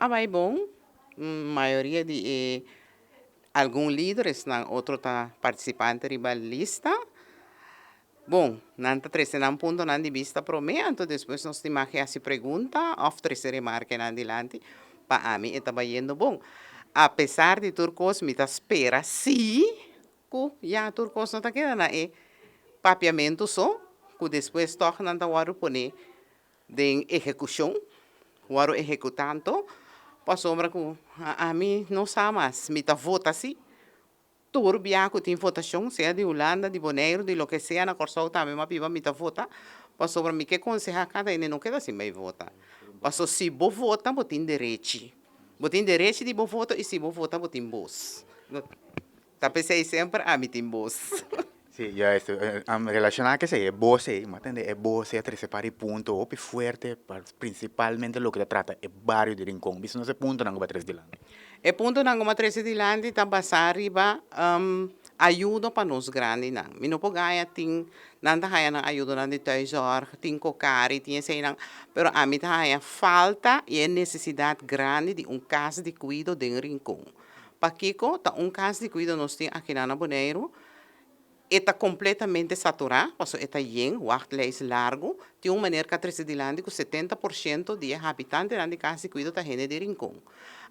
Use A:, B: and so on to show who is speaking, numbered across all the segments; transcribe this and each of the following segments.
A: A bai bon, mayoria di e algun lideresnan, otro ta partisipante riba lista. Bon, nan ta trese nan puntonan di bista promé, anto despues nos tin mag hasi pregunta òf trese remarkenan dilanti. Pa ami e ta bayendo bon. Apesar di tur kos mi ta spera sí ku ya tur kos no ta keda na e papiamentu so, ku despues tòg nan ta wòrdu pone den ehekushon, wòrdu ehekutá anto, pasobra ku ami no sa mas, mi ta vota sí. Tur bia ku tin votashon, sea di Hulanda, di Boneiru, di loke sea na Kòrsou tambe m'a biba mi ta vota, pasobra mi ke konsehá kada hende no keda sin bai vota. Paso si bo vota bo tin derechi. Bo tin derechi di bo voto i si bo vota bo tin bos. Ta p'esei semper ami tin bos.
B: Sí, juist. Relashoná ku esei, e bos ei, mi a tende e bos ei a trese par di punto hopi fuerte, prinsipalmente loke ta trata e bario di Rincon. Bisa nos e puntonan ku bo a trese dilanti.
A: E puntonan ku bo a trese dilanti ta basá riba ayudo pa nos grandinan. Mi no por gaña tin nan ta haña nan ayudonan di thuiszorg, tin Cocari, tin eseinan, pero ami ta haña falta i e nesesidat grandi di un kas di kuido den Rincon. Pakiko ta un kas di kuido nos tin akinan na Boneiru? E ta kompletamente saturá, pasobra e ta yen, wachtlijst largu. Tin un meneer ku a trese dilanti ku 70% di e habitantenan di kas di kuido ta hende di Rincon.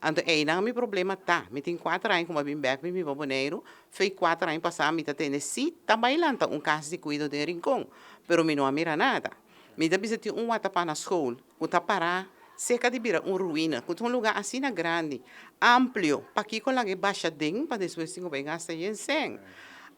A: Anto einan mi problema ta. Mi tin 4 aña ku mi a bin bèk mi biba Boneiru, fei 4 aña pasá mi ta tende si ta bai lanta un kas di kuido den Rincon, pero mi no a mira nada. Mi ta bisa tin un watapá na skol ku ta pará seka di bira un ruina, ku ta un lugá asina grandi, amplio, pakiko laga e basha den pa despues tin ku bai gasta yen sèn?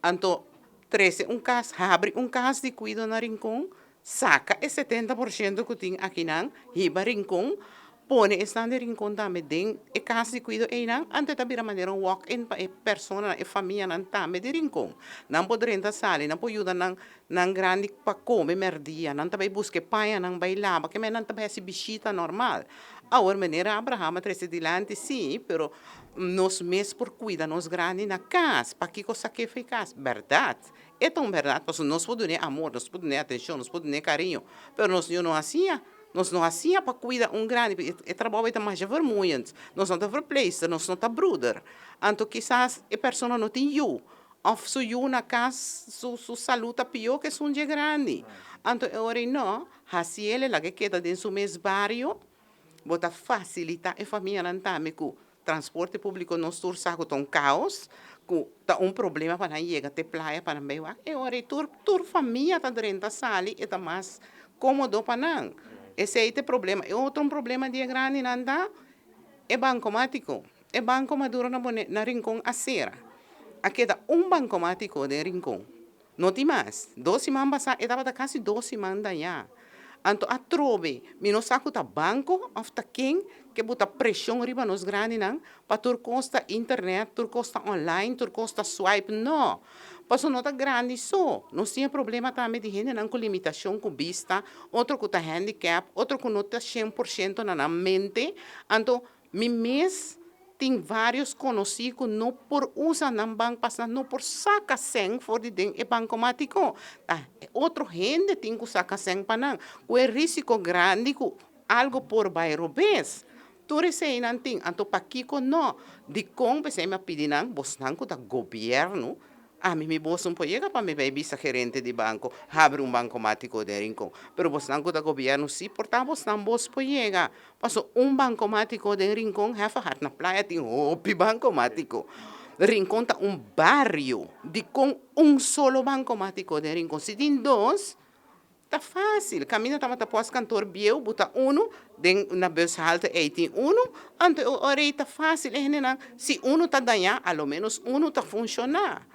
A: Anto trese un kas, habri un kas di kuido na Rincon, saka e 70% ku tin akinan, hiba Rincon, pone esnan di Rincon tambe den e kas di kuido einan, anto e ta bira manera un walk-in pa e personanan, e famianan tambe di Rincon. Nan por drenta sali, nan por yuda nan Nan grandi pa kome mèrdia, nan ta bai buska e pañanan bai laba, ke men nan ta bai hasi bishita normal. Awor manera Abraham a trese dilanti, sí, pero nos mes por kuida nos grandi na kas, pakiko sak'é for e kas? Bèrdat, e ta un bèrdat, pasobra nos por dun'é amor, nos por dun'é atenshon, nos por dun'é kariño, pero nos yu no hasiña, nos no hasiña pa kuida un grandi, e trabou ei ta masha vermoeiend, nos no ta verpleegster, nos no ta bruder, anto kisas e persona no tin yu, Of su yu na kas su su salú ta pió ku esun dje grandi. Anto e ora ei no, hasi el e laga e keda den su mes bario. Bo ta fasilitá e famianan tambe ku transporte públiko nos tur sa ku ta un kaos, ku ta un problema pa nan yega te playa pa nan bai wak. E ora ei tur tur famia ta drenta sali e ta mas kómodo pa nan. Esei ta e problema. E otro un problema di e grandinan ta e bankomátiko. E banko Maduro na Bone na Rincon a sera. A keda un bankomátiko den Rincon. No tin mas. Dos siman pasá e tabata kasi dos siman dañá. Anto atrobe mi no sa ku ta banko òf ta ken ke buta preshon riba nos grandinan pa tur kos ta internet, tur kos ta online, tur kos ta swipe. No! Pasobra no ta grandi so. Nos tin e problema tambe di hendenan ku limitashon ku bista, otro ku ta handicap, otro ku no ta 100% na nan mente. Anto Mi mes tin varios konosí ku no por usa nan bank pas nan no por saka sèn for di den e bankomatiko. Ta otro hende tin ku saka sèn pa nan, ku e risiko grandi ku algo por bai robes. Tur eseinan tin, anto pakiko no? Dikon p'esei mi a pidi nan, bosnan ku ta gobièrnu, Ami mi bos un por yega pa mi bay bisa gerente di banco habri un bancomático den Rincon. Pero bosnan cu ta gobierno si por ta bosnan bos por yega. Paso un bancomático den Rincon hefe hard na playa tin hopi bancomático. Rincon ta un bario. Dicon un solo bancomático den Rincon? Si tin dos Ta fácil, caminda tabata post kantoor bieu, bo ta unu, den na bushalte ei tin unu, anto e ora ei ta fácil e hendenan, si unu ta dañá, a lo menos unu ta funshoná.